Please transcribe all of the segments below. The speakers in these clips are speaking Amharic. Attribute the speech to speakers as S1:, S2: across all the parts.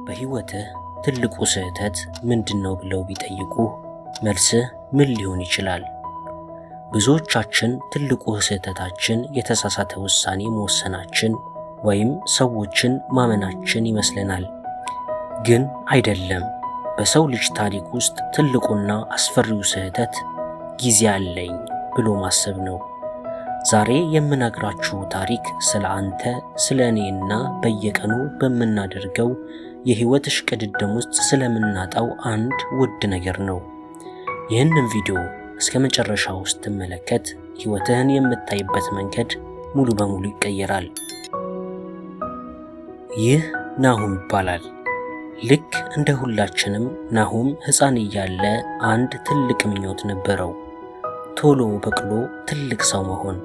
S1: በሕይወትህ ትልቁ ስህተት ምንድን ነው ብለው ቢጠይቁህ መልስህ ምን ሊሆን ይችላል? ብዙዎቻችን ትልቁ ስህተታችን የተሳሳተ ውሳኔ መወሰናችን ወይም ሰዎችን ማመናችን ይመስለናል። ግን አይደለም። በሰው ልጅ ታሪክ ውስጥ ትልቁና አስፈሪው ስህተት ጊዜ አለኝ ብሎ ማሰብ ነው። ዛሬ የምነግራችሁ ታሪክ ስለ አንተ፣ ስለ እኔና በየቀኑ በምናደርገው የሕይወት እሽቅድድም ውስጥ ስለምናጣው አንድ ውድ ነገር ነው። ይህንን ቪዲዮ እስከ መጨረሻው ስትመለከት ሕይወትህን የምታይበት መንገድ ሙሉ በሙሉ ይቀየራል። ይህ ናሁም ይባላል። ልክ እንደ ሁላችንም ናሁም ሕፃን እያለ አንድ ትልቅ ምኞት ነበረው፤ ቶሎ በቅሎ ትልቅ ሰው መሆን።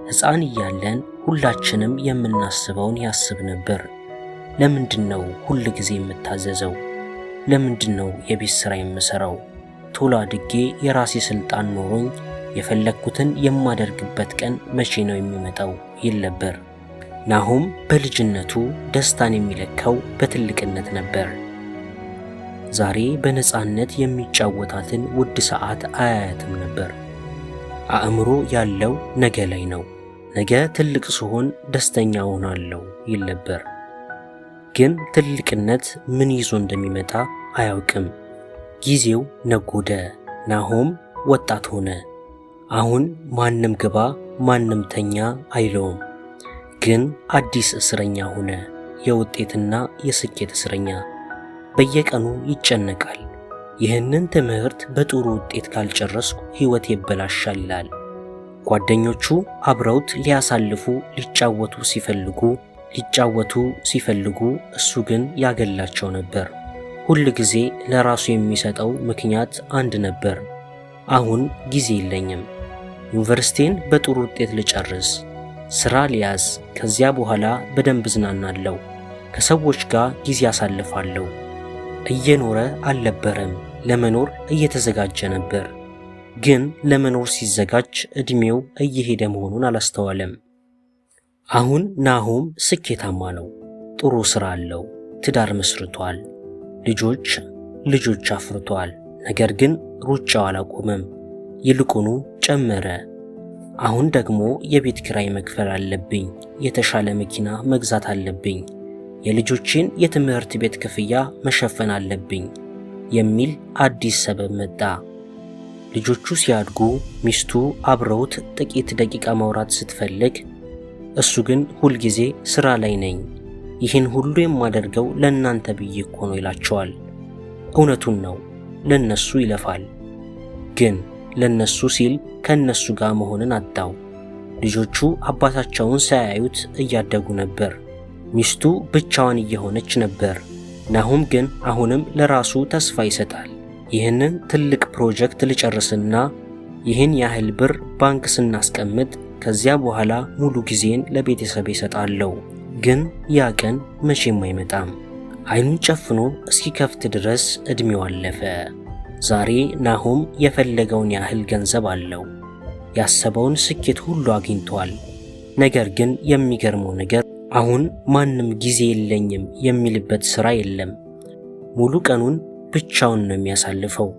S1: ሕፃን እያለን ሁላችንም የምናስበውን ያስብ ነበር። ለምንድን ነው ሁል ጊዜ የምታዘዘው? ለምንድን ነው የቤት ሥራ የምሠራው? ቶሎ አድጌ የራሴ ሥልጣን ኖሮኝ የፈለግኩትን የማደርግበት ቀን መቼ ነው የሚመጣው? ይል ነበር። ናሁም በልጅነቱ ደስታን የሚለካው በትልቅነት ነበር። ዛሬ በነፃነት የሚጫወታትን ውድ ሰዓት አያያትም ነበር። አእምሮ ያለው ነገ ላይ ነው። ነገ ትልቅ ስሆን ደስተኛ እሆናለሁ ይል ነበር። ግን ትልቅነት ምን ይዞ እንደሚመጣ አያውቅም። ጊዜው ነጎደ። ናሆም ወጣት ሆነ። አሁን ማንም ግባ ማንም ተኛ አይለውም። ግን አዲስ እስረኛ ሆነ። የውጤትና የስኬት እስረኛ። በየቀኑ ይጨነቃል። ይህንን ትምህርት በጥሩ ውጤት ካልጨረስኩ ሕይወት ይበላሻል ይላል። ጓደኞቹ አብረውት ሊያሳልፉ ሊጫወቱ ሲፈልጉ እሱ ግን ያገላቸው ነበር። ሁል ጊዜ ለራሱ የሚሰጠው ምክንያት አንድ ነበር። አሁን ጊዜ የለኝም። ዩኒቨርሲቲን በጥሩ ውጤት ልጨርስ፣ ስራ ልያዝ፣ ከዚያ በኋላ በደንብ እዝናናለሁ፣ ከሰዎች ጋር ጊዜ አሳልፋለሁ። እየኖረ አልነበረም፣ ለመኖር እየተዘጋጀ ነበር። ግን ለመኖር ሲዘጋጅ ዕድሜው እየሄደ መሆኑን አላስተዋለም። አሁን ናሆም ስኬታማ ነው። ጥሩ ሥራ አለው። ትዳር መስርቷል። ልጆች ልጆች አፍርቷል። ነገር ግን ሩጫው አላቆመም፣ ይልቁኑ ጨመረ። አሁን ደግሞ የቤት ኪራይ መክፈል አለብኝ፣ የተሻለ መኪና መግዛት አለብኝ፣ የልጆቼን የትምህርት ቤት ክፍያ መሸፈን አለብኝ የሚል አዲስ ሰበብ መጣ። ልጆቹ ሲያድጉ ሚስቱ አብረውት ጥቂት ደቂቃ ማውራት ስትፈልግ፣ እሱ ግን ሁልጊዜ ስራ ላይ ነኝ፣ ይህን ሁሉ የማደርገው ለእናንተ ብዬ እኮ ነው ይላቸዋል። እውነቱን ነው፣ ለነሱ ይለፋል። ግን ለነሱ ሲል ከነሱ ጋር መሆንን አጣው። ልጆቹ አባታቸውን ሳያዩት እያደጉ ነበር። ሚስቱ ብቻዋን እየሆነች ነበር። ናሁም ግን አሁንም ለራሱ ተስፋ ይሰጣል። ይህንን ትልቅ ፕሮጀክት ልጨርስና ይህን ያህል ብር ባንክ ስናስቀምጥ ከዚያ በኋላ ሙሉ ጊዜን ለቤተሰቤ እሰጣለሁ። ግን ያ ቀን መቼም አይመጣም። አይኑን ጨፍኖ እስኪከፍት ድረስ ዕድሜው አለፈ። ዛሬ ናሆም የፈለገውን ያህል ገንዘብ አለው። ያሰበውን ስኬት ሁሉ አግኝቷል። ነገር ግን የሚገርመው ነገር አሁን ማንም ጊዜ የለኝም የሚልበት ሥራ የለም። ሙሉ ቀኑን ብቻውን ነው የሚያሳልፈው።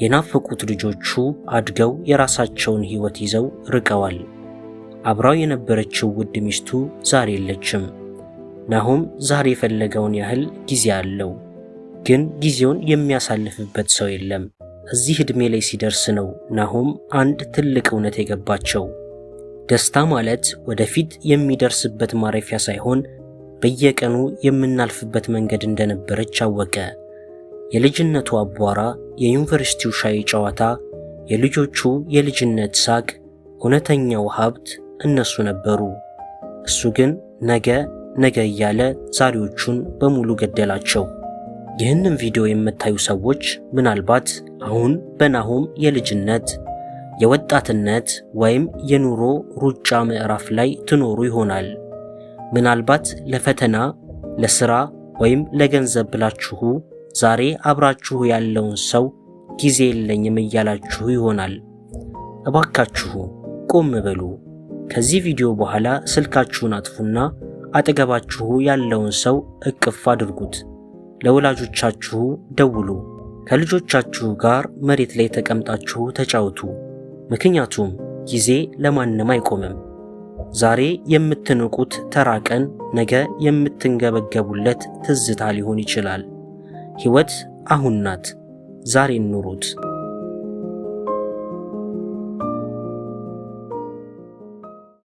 S1: የናፈቁት ልጆቹ አድገው የራሳቸውን ሕይወት ይዘው ርቀዋል። አብራው የነበረችው ውድ ሚስቱ ዛሬ የለችም። ናሆም ዛሬ የፈለገውን ያህል ጊዜ አለው፣ ግን ጊዜውን የሚያሳልፍበት ሰው የለም። እዚህ ዕድሜ ላይ ሲደርስ ነው ናሆም አንድ ትልቅ እውነት የገባቸው። ደስታ ማለት ወደፊት የሚደርስበት ማረፊያ ሳይሆን በየቀኑ የምናልፍበት መንገድ እንደነበረች አወቀ። የልጅነቱ አቧራ፣ የዩኒቨርሲቲው ሻይ ጨዋታ፣ የልጆቹ የልጅነት ሳቅ፣ እውነተኛው ሀብት እነሱ ነበሩ። እሱ ግን ነገ ነገ እያለ ዛሬዎቹን በሙሉ ገደላቸው። ይህንን ቪዲዮ የምታዩ ሰዎች ምናልባት አሁን በናሆም የልጅነት፣ የወጣትነት ወይም የኑሮ ሩጫ ምዕራፍ ላይ ትኖሩ ይሆናል። ምናልባት ለፈተና፣ ለሥራ ወይም ለገንዘብ ብላችሁ ዛሬ አብራችሁ ያለውን ሰው ጊዜ የለኝም እያላችሁ ይሆናል። እባካችሁ ቆም በሉ። ከዚህ ቪዲዮ በኋላ ስልካችሁን አጥፉና አጠገባችሁ ያለውን ሰው እቅፍ አድርጉት። ለወላጆቻችሁ ደውሉ። ከልጆቻችሁ ጋር መሬት ላይ ተቀምጣችሁ ተጫወቱ። ምክንያቱም ጊዜ ለማንም አይቆምም። ዛሬ የምትንቁት ተራ ቀን ነገ የምትንገበገቡለት ትዝታ ሊሆን ይችላል። ሕይወት አሁን ናት። ዛሬን ኑሩት።